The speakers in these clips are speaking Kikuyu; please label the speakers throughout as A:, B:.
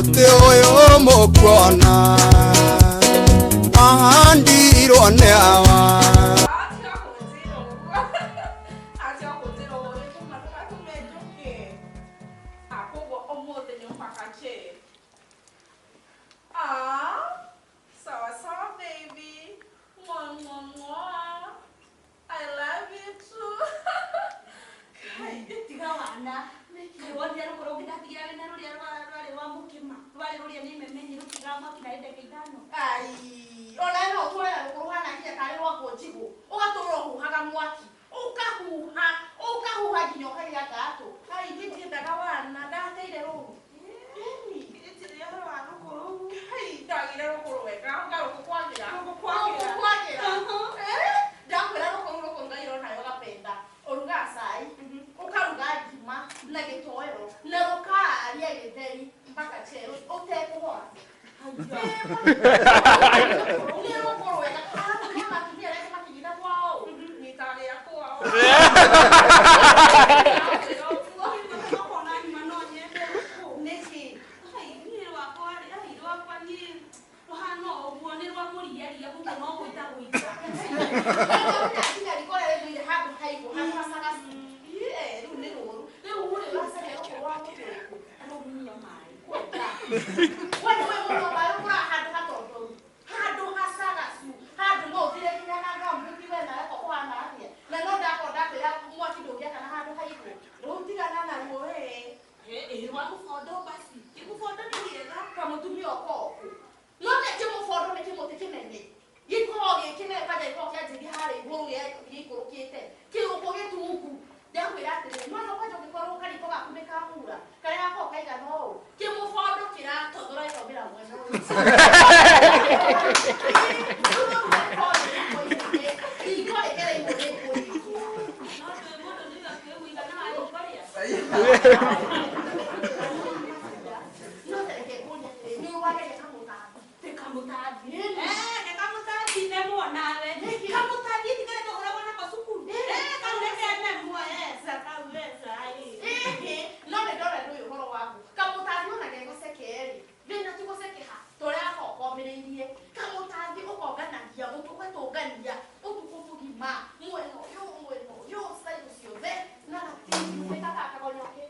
A: Mũtĩ ũyũ mũkuona wahandirwo nĩ awa.
B: Sawa sawa baby. Mwa mwa mwa. I love you too.
C: Tiga wana. Wothe rũkũrũ ngĩndatigĩra wĩna rũrĩa rwarĩ rwa mũkĩma rwarĩ rũrĩa nĩ memenyi rũkiugaga mwaki na ndagĩka ithano.
B: Ai, ona no ũtũre na rũkũrũ hana nginya tarĩ rwa kũnjigũ. Ũgatũra ũhuhaga mwaki. Ũkahuha, ũkahuha nginya ũkagĩa ngatũ. Ai, niĩ ndiendaga wana, ndateire rũu.
C: Gĩtirĩ ũhoro wa rũkũrũ.
B: Ai, ndagire rũkũrũ wega, ngarũkũ kwagĩra.
C: Rũkũ kwagĩra.
B: Rũkũ kwagĩra. Ndakwĩra rũkũrũ rũkũ Ngai nayo gapenda. Ũrugaga cai, ũkaruga ngima na gĩtoero na rũkaria gĩtheri mpaka cheo ũtekũhora. Nĩ rũkũrũ wega. Arabu nĩona atumia arĩa makĩnyita kwao. Nyitaga kwao.
C: Ũkona nyuma no nyende rũkũ.
B: Nĩkĩ?
C: Ai, niĩ rwakwa rĩ, ai, rwakwa niĩ rũhana o ũguo nĩ rwa mũriaria koguo no gũita gũita.
B: Nginya riko rĩrĩa rĩthũire handũ haigũ, handũ hacagacu. Ĩĩ, rĩu nĩ rũru. Rĩu rĩ, ũracaria rũkũrũ rwa mũtĩ ũrĩkũ?
C: Rũmunyia maĩ.
B: We nĩwe mũno maĩ ũgũraga handũ hatondoru, handũ hacagacu, handũ no ũthire nginya na ngambuti we nawe ko kũhana atĩa. Na no ndakorwo ndakwĩra mwaki ndũngĩakana handũ haigũ. Rĩu tigana naruo we.
C: Ĩ, rwa mũbondo basi. Kĩmũbondo nĩ kĩega.
B: Kamũtumia ũkorwo kũ. No nĩ kĩmũbondo nĩ kĩmũtĩ kĩnene. Gĩkoragwo gĩ kĩnene kwanja gĩkoragwo kĩanjĩria harĩa igũrũ gĩikũrũkĩte. Kĩgũkũ gĩtungu. Ndakwĩra atĩrĩrĩ, nĩwona kwanja ũngĩkorwo kariko gaku nĩ kamura, karĩa gakoragwo kaigana ũũ, kĩmũbondo kĩratothora gĩkaumĩra mwena ũyũ. Riko rĩgereirwo nĩ ngũ nyingĩ.
C: No ndũĩ mũndũ nĩwe akĩũigana wa riko rĩa.
B: No reke ngũrie atĩrĩrĩ, nĩ wageria kamũtambi?
C: Tĩ kamũtambi. Nĩ kamũtambi nemwo nawe. Kamũtambi tigere tũkoragwo nako cukuru. Kau reke nemwo, eca, kau eca, ĩ.
B: Ĩhĩ, no nĩ ndona ndũĩ ũhoro waku. Kamũtambi ona gegũceke-rĩ, thĩna ti gũcekeha, ta ũrĩa gakoragwo komĩrĩirie. Kamũtambi ũkonganagia mũtu, ũgatũngania ũtukũ mũgima, mwena ũyũ, mwena ũyũ, style ciothe, na gatingiumĩka gakagonyoke.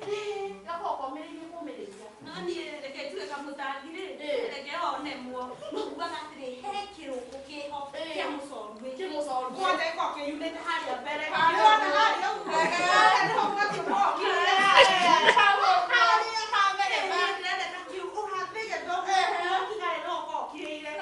B: Ĩĩ, gakoragwo komĩrĩirie kũmĩrĩria.
C: No niĩ reke njuge kamũtambi rĩ, reke onemwo. No kugaga atĩrĩ, he kĩrũkũ kĩho kĩa mũcorwĩ.
B: Kĩmũcorwĩ.
C: Kwanja gĩkoragwo kĩyunĩte harĩa mbere.
B: Harĩa
C: Nĩwona harĩa ũguo? Harĩa nĩho mwaki ũkoragwo
B: Harĩa kamere.
C: Niĩ ndĩrenda ta kĩu ũhambĩrie ndogo, ũtigare no ũkorwo ũkirĩire.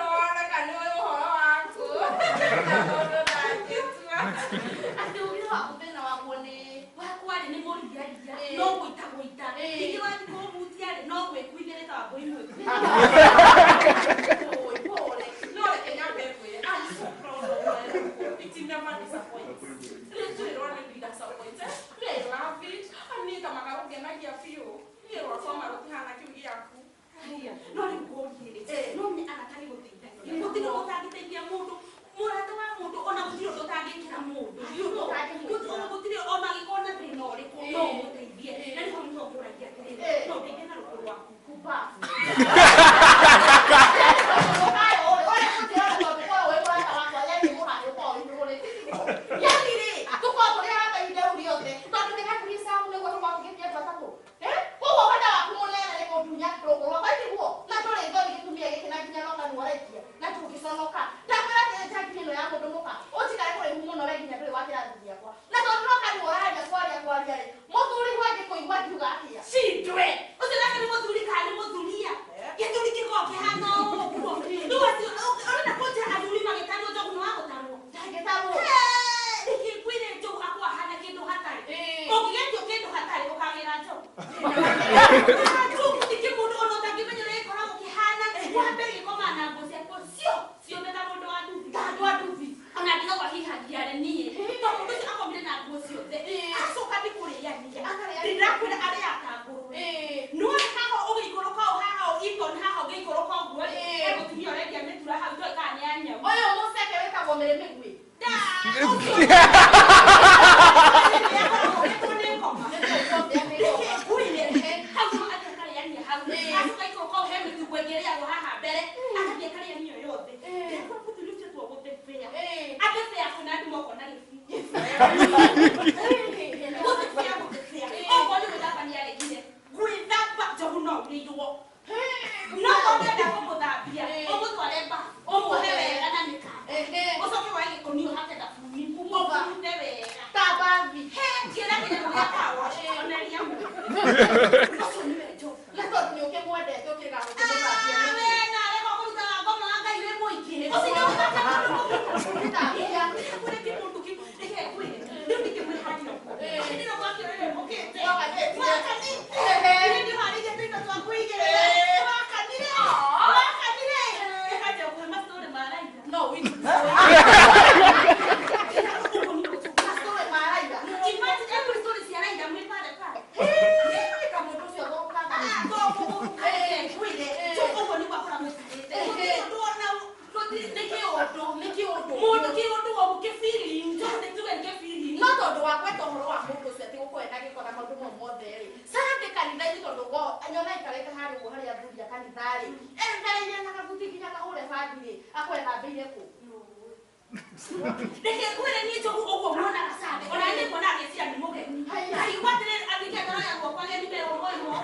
B: Atĩ ũgire waku thĩna waguo nĩ
C: Wakwa rĩ nĩ mũriaria, no gũita gũita. Ningĩ wathiĩ kũhutia rĩ, no gwĩkuithĩrĩ ta wambũi mwĩku.
B: Pole, pole. No reke nyambe ngwĩre, I'm so proud of my rũkũ. It never disappoints. Rĩu rwa nĩ disappoints. I love it. Niĩ ta makarũngenagia biũ. Niĩ rwakwa ma rũtihana kĩu gĩaku.
C: Haiya, no rĩu ngũrie rĩ, no nĩ arata nĩ gũteithagia. Gũtirĩ ũndũ ũtangĩteithia mũndũ. Mũrata wa mũndũ ona gũtirĩ ũndũ ũtangĩkĩra mũndũ. You know, gũtirĩ ona angĩkorwo na thĩna ũrĩkũ, no ũmũteithie. Na nĩho nĩho ngũragia atĩrĩrĩ, no ũndeithie na rũkũ rwaku.
B: Kubafu.
C: Cindwe! Ũcio nake nĩ mũthuri kana nĩ mũthuria? Gĩthuri gĩkoragwo kĩhana ũguo. Rĩu acio, ũrenda kũnjĩra athuri magĩtarwo njogu nĩ wa gũtarwo? Nĩkĩ ngwĩre njogu akoragwo ahana kĩndũ hatarĩ? Ũngĩgetio kĩndũ hatarĩ ũkagĩra njogu. Njogu ti kĩmũndũ ona ũtangĩmenya ũrĩa gĩkoragwo kĩhana. Wa mbere gĩkomaga na nguo ciakwa ciothe ta mũndũ wa nduthi.
B: Ta andũ a nduthi.
C: Ona ndigagwo hihagia rĩ niĩ. Tondũ mũndũ ũcio akomire na nguo ciothe. Acoka nĩ kũrĩania. Ndĩrakwĩra arĩaga ta ngũrũwe. Nĩwona haha ũgĩikũrũka ũũ haha ũũ Eton haha ũgĩikũrũka ũguo rĩ, he mũtumia ũrendia mĩtura hau itoĩ kana nĩ ya nyau.
B: Ũyũ mũceke wĩtagwo mĩrĩmĩgui.
C: Da, ũcio. Akoragwo nĩ ngoma. Nĩkĩ ngwĩre, hau no athiĩ akarĩania hau. Acoka ikũrũka he mĩtungo ĩngĩ ĩrĩagwo haha mbere agathiĩ akarĩa niyo yothe. Ndĩrakora mũthuri ũcio tua gũthebea. Athebea kwĩna andũ mokona gĩbia. Gũthebea gũthebea. Okorwo nĩ gwĩthamba nĩaregire. Gwĩthamba njogu no ũrĩirwo. No ũngĩenda kũmũthambia ũmũtware bafu ũmuohe wega na mĩkanda. Ũcoke woe gĩkũnia ũhake thabuni ũmũhurute wega.
B: Ta bathi.
C: He kĩra kĩnyamũ gĩa car wash oneria mũndũ. Ũcio nĩwe njogu.
B: Na tondũ nĩ ũkĩmwendete ũkĩrega gũkĩmũthambia nĩkĩ?
C: We nawe ko kũrutaga ngoma wa Ngai wĩ mũingĩ. Ũcio nĩ ũgũthaka mũndũ
B: Gũthambia.
C: Kũrĩ kĩmũndũ kĩu reke ngwĩre. Rĩu ndingĩmwĩharia ũguo. Hĩndĩ ĩno mwaki ũrĩa ũkĩte.
B: Wakanĩte.
C: Wakanĩte. Hĩndĩ ĩyo tũindo twa kũigĩrĩra. Wakanire. Wakanire. Ĩkanjia kũhe mastory ma Raila.
B: No witũ. Mastory ma Raila.
C: Imagine every story cia Raila mwĩ pale pale.
B: Kamũndũ ũcio thũkaga.
C: Nĩ
B: kĩũndũ.
C: Mũndũ kĩũndũ ũguo kĩ-feeling, njogu nĩ tuge nĩ kĩ-feeling.
B: No tondũ wa gweta ũhoro wa mũndũ ũcio atĩ gũkorwo ena gĩko na maũndũ mau mothe rĩ, Sunday kanitha-inĩ tondũ go nyona aikarĩte harĩa ũguo harĩa athuri a kanitha rĩ, ethereire na kabuti nginya kahũre bathi rĩ, akorwo ethambĩire kũ?
C: Reke ngwĩre niĩ njogu ũguo muonaga Sunday, ona niĩ nguona agĩciria nĩ mũgeni. Ngaigua atĩrĩrĩ, athike ngoro yakwa ageni me ũguo ĩmwe.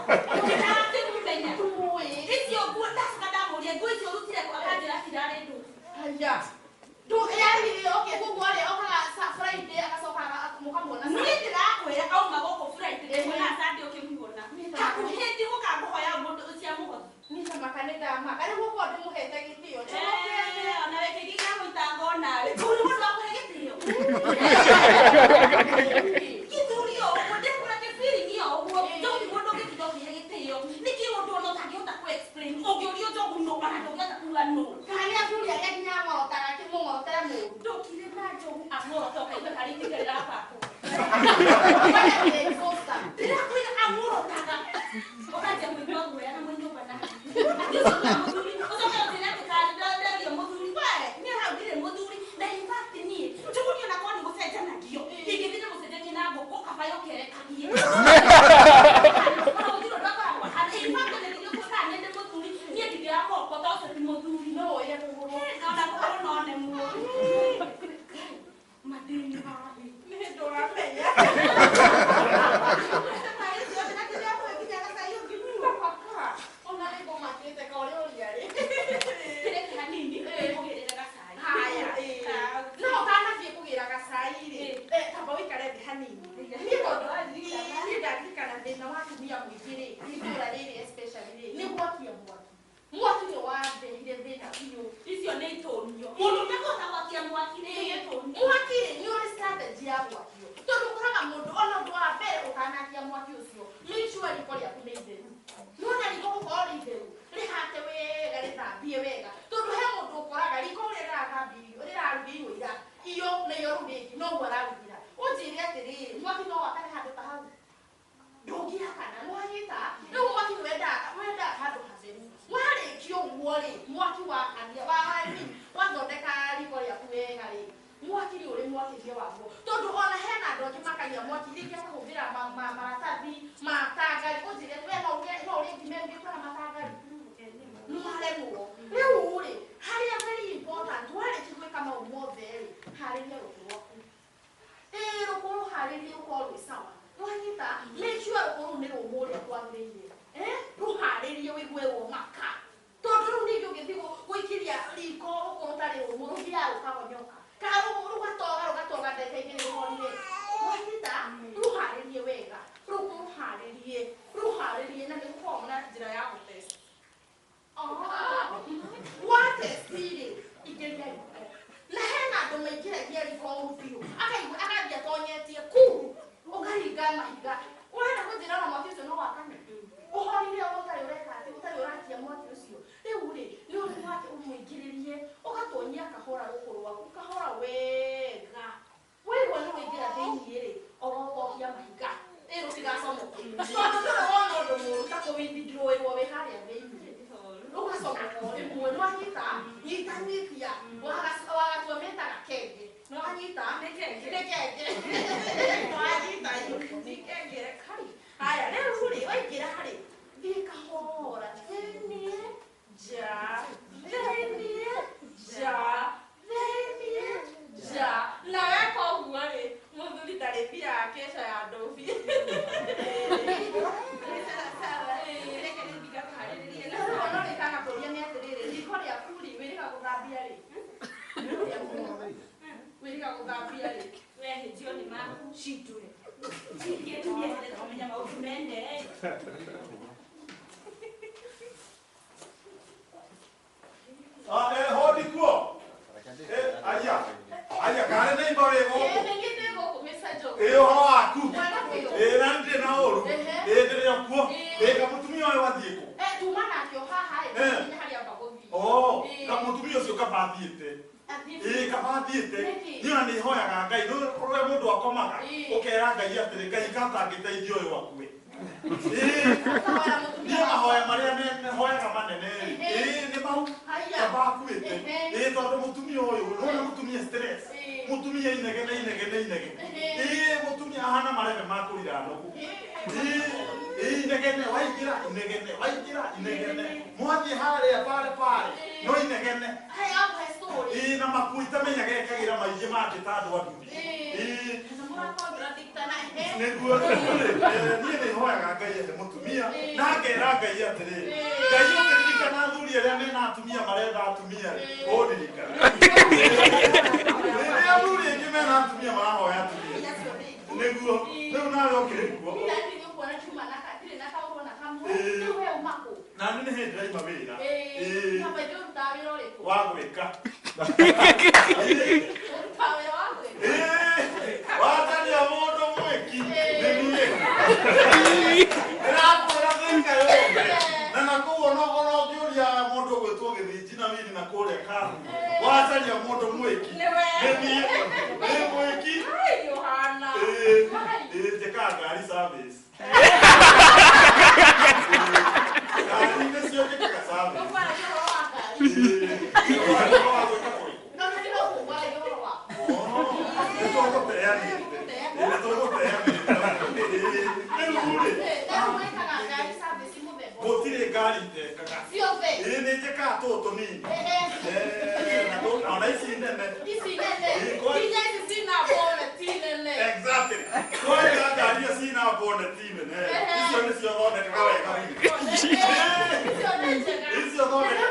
C: Ndakĩmũmenya.
B: Tũĩ.
C: Icio nguo ndacoka ndamũria nguo icio ũrutire kũ akanjĩra cirarĩ ndũku.
B: Haya. Ndũ yani okay koguo rĩ okaga Friday agacoka mũkamuona
C: Niĩ ndĩrakwĩra auma gũkũ Friday ndĩmuona Sunday ũkĩmuona. Hakuhĩ ndigũka ngũhoya mũndũ cia mũhothi.
B: Niĩ ta maka nĩ ndamaka rĩu gũkorwo ndĩmũhete gĩtĩo.
C: Ona we kĩngĩ gĩa gũitanga onawe. Kũu nĩ mũndũ wa kũhe gĩtĩo. Gĩthuri o ũguo ndĩkũra kĩ-feeling o ũguo. Njogu ti mũndũ ũngĩtinda ũkĩhe gĩtĩo. Nĩ kĩũndũ ona ũtangĩhota kũ-explain. Ũngĩũrio njogu nũ ona ndũngĩhota kuga nũ.
B: Kana nĩ athuri arĩa nginya ang'orotaga kĩmũng'orotere mũru.
C: Ndũkire na njogu ang'orota ũkaigua tarĩ itinga rĩrabangwo. Ndĩrakwĩra ang'orotaga. Ũkanjia kũigua guoya na mwĩ nyũmba nake. Atĩ ũcio nĩwe mũthuri. Ũcoke ũnjĩre atĩ karĩ ndenderio mũthuri. We, niĩ hau ndirĩ mũthuri. Na in fact niĩ, njogu niĩ ona korwo nĩ gũcenjanagio. Ingĩthiĩ ndĩmũcenjanie na ngũkũ kaba yũkerekagie. Ona gũtirĩ ũndũ akoragwo ahana. In fact ona ingĩthiĩ kana nyende mũthuri, niĩ ndingĩoya moko ta ũcio ti mũthuri.
B: No ũire kũgũrũ.
C: Ona kũgũrũ no nemwo. Madeni maĩ.
B: Nĩ ndũramenya. Ona nĩ ngũmakĩte ka ũrĩa ũria rĩ.
D: kaba thiĩte. Ĩĩ kaba thiĩte. Niĩ ona nĩ hoyaga Ngai ũrĩa mũndũ akomaga ũkera Ngai atĩrĩ Ngai katangĩteithia ũyũ akue. Ĩĩ niĩ mahoya marĩa hoyaga manene rĩ ĩĩ nĩ mau kaba akuĩte. Ĩĩ tondũ mũtumia ũyũ nĩwona mũtumia stress mũtumia inegene inegene inegene. Ĩĩ mũtumia ahana marebe ma kũrira nũgũ. Ĩĩ inegene waingĩra inegene waingĩra inegene mwathiĩ harĩa pare pare no inegene. Ĩĩ na makui itamenyaga ekagĩra maingĩ make ta andũ a nduthi. Ĩĩ nĩguo niĩ nĩ hoyaga Ngai ahe mũtumia na ngera Ngai atĩrĩ Ngai ũngĩririkana athuri arĩa mena atumia maretha atumia rĩ ũndirikane. Rĩrĩa athuri aingĩ mena atumia marahoya atumia nĩguo rĩu nawe ũkĩrĩ kuo. Na nĩ hĩndĩ ndĩraima wĩra wa gwĩka wacaria mũndũ mwĩki nĩ niĩ ndĩrakwĩra thĩka yothe na nakũu ona ũngĩũria mũndũ ũgwĩtwo Gĩthinji na Wini na kũrĩa Kahu wacaria mũndũ mwĩki nĩ niĩ nĩ mwĩki. Ĩĩ njĩkaga ngari service. Ngari nĩcio njĩkaga service. Gũtirĩ ngari itekaga. Ĩĩ nĩ njĩkaga tũtũ tũnini ona ici nene. Exactly. Kwanja ngari icio ciĩna boneti nene icio nĩcio thondekaga wega biũ. Icio thondekaga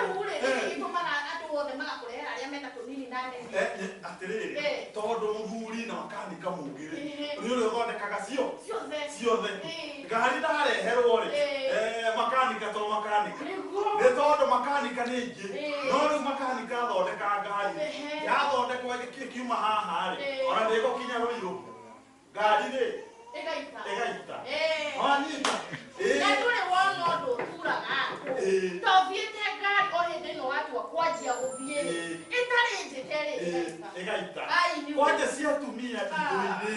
D: atĩrĩrĩ tondũ mũthuri na makanika mũngĩ rĩ nĩ ũrĩa ũthondekaga ciothe ngari ndareherwo rĩ makanika to makanika nĩ tondũ makanika nĩ aingĩ no rĩu makanika athondekaga ngari yathondekwo ĩkiuma haha rĩ ona ndĩgũkinya Rũirũ ngari rĩ ĩgaita wanyita.
B: Na ndũrĩ wona ũndũ ũturaga andũ ta ũthiĩte ngari o hĩndĩ ĩno watua kwanjia gũthiĩ rĩ ĩtarĩ njĩke rĩ
D: ĩgaita. Kwanja cia atumia indo-inĩ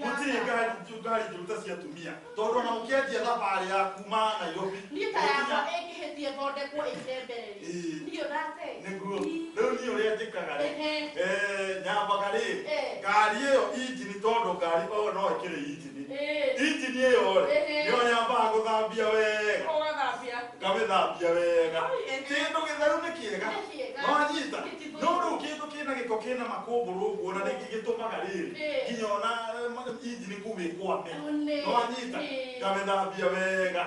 D: gũtirĩ ngari njũru ta cia atumia tondũ ona ũkĩanjia thabarĩ ya kuma Nairobi
B: niĩ ta yakwa ĩngĩhĩtie thondekwo ĩte mbere rĩ niĩ ndate.
D: Nĩguo rĩu niĩ ũrĩa njĩkaga rĩ nyambaga rĩ ngari ĩyo injini tondũ ngari o no ĩkĩrĩ injini injini ĩyo rĩ nĩyo nyambaga gũthambia wega ngamĩthambia wega kĩndũ gĩtheru nĩ kĩega wanyita no rĩu kĩndũ kĩna gĩko kĩna makũmbũrũ ũguo na nĩkĩ gĩtũmaga rĩrĩ nginya ona injini kũu ĩkwame wanyita ngamĩthambia wega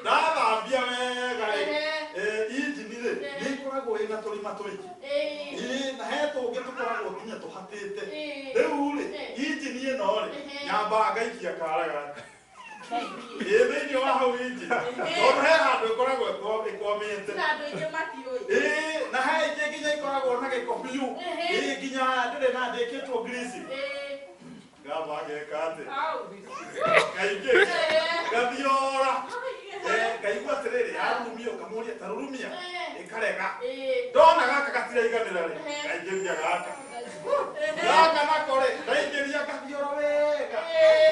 D: ndathambia wega rĩ injini rĩ nĩ ĩkoragwo ĩna tũrima tũingĩ na he tũngĩ tũkoragwo nginya tũhatĩte rĩu rĩ injini ĩno rĩ nyambaga ngaikia kara gaka ĩĩ thĩinĩ wa hau injini tondũ he handũ ĩkoragwo ĩkwamĩte ĩĩ na he ingĩ nginya ikoragwo na gĩko biũ ĩĩ nginya ndĩrĩ na ndĩkĩtwo grease ngamba ngeka atĩ kaingĩ ngathiora ngaigua atĩrĩrĩ yarurumia ũkamũria ta rurumia ĩkarega ndona gaka gatiraiganĩra rĩ ngaingĩria gaka gaka nako rĩ ndaingĩria ngathiora wega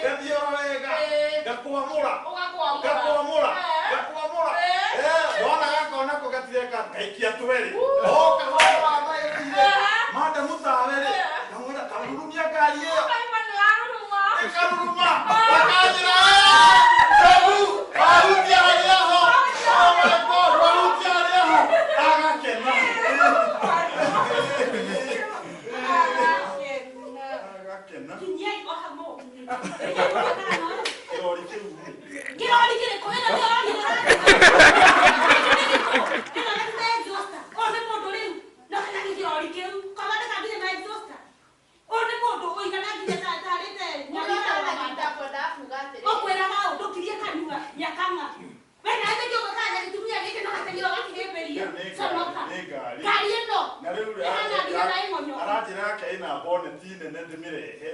D: ngathiora wega ngakwamũra ngakwamũra ngakwamũra ndona gaka onako gatireka ngaikia tweri o kahora thaĩthire madamu tawe rĩ ngamwĩra ta rurumia ngari ĩyo ĩkaruruma akanjĩra Njogu wahutia harĩa ho oh my God wahutia harĩa ho agakena agakena. Kĩrori kĩu
C: Kĩrori kĩrĩkũ ĩno kĩrori ĩno nĩ ta exhauster ũyũ nĩ mũndũ rĩu no kana kĩrori kĩu kathondeka nginya na exhauster ũyũ nĩ mũndũ ũigana nginya tarĩte ũkwĩraga ũndũ kirie kanua nyakang'a we nawe nĩkĩo kana gĩtumia gĩkĩ no gateng'era ũgakĩhĩmbĩria conoka ngari ĩno
D: na rĩu
C: ĩhana nginya ta ĩng'onyo
D: aranjĩra yake ĩna boneti nene ndĩmĩrehe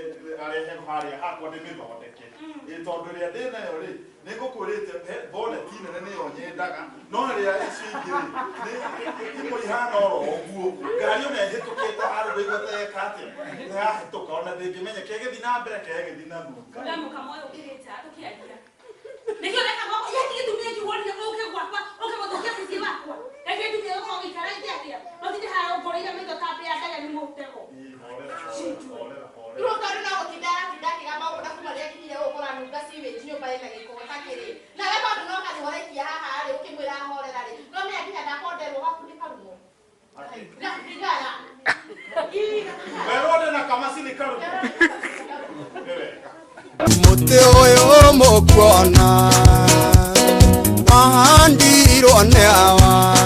D: Ndĩkarehe harĩa hakwa ndĩmĩthondeke. Ĩ tondũ ĩrĩa ndĩnayo rĩ, nĩ ngũkwĩrĩte boneti nene nĩyo nyendaga, no ĩrĩa icio ingĩ rĩ, nĩ imwe ihana oro ũguo. Ngari ona ĩhĩtũkĩte handũ ndĩigua ta yeka atĩa, yahĩtũka ona ndĩngĩmenya kĩgĩthiĩ na mbere kĩgĩthiĩ na thutha.
C: We mũkama ũyũ ũkĩrĩte tũkĩaria nĩkĩo reka gwakwa yani gĩtumia kĩwonire ũke gwakwa ũke gũthũkia mũciĩ wakwa reke gĩtumia gũkorwo gĩikarĩte atĩa ũtinde haha ũngũrĩire maitho ta mbĩa ndaya nĩ mũtego.
D: Ĩ, horera, horera, horera.
B: Rĩu tondũ no gũtinda aratinda akĩgamba ũguo na kuma rĩrĩa akinyire gũkũ kũranunga sewage nyũmba ĩna gĩko gũtakĩrĩ. Nawe tondũ no kanua ũraikia haha rĩ, ũkĩmwĩra ahorera rĩ, no menya nginya ndakonderwo gaku nĩ karumo. Thigara.
D: Werwo ndĩna kamacini karumo. Nĩ wega.
A: Mũtĩ ũyũ mũkuona wahandirwo nĩ awa.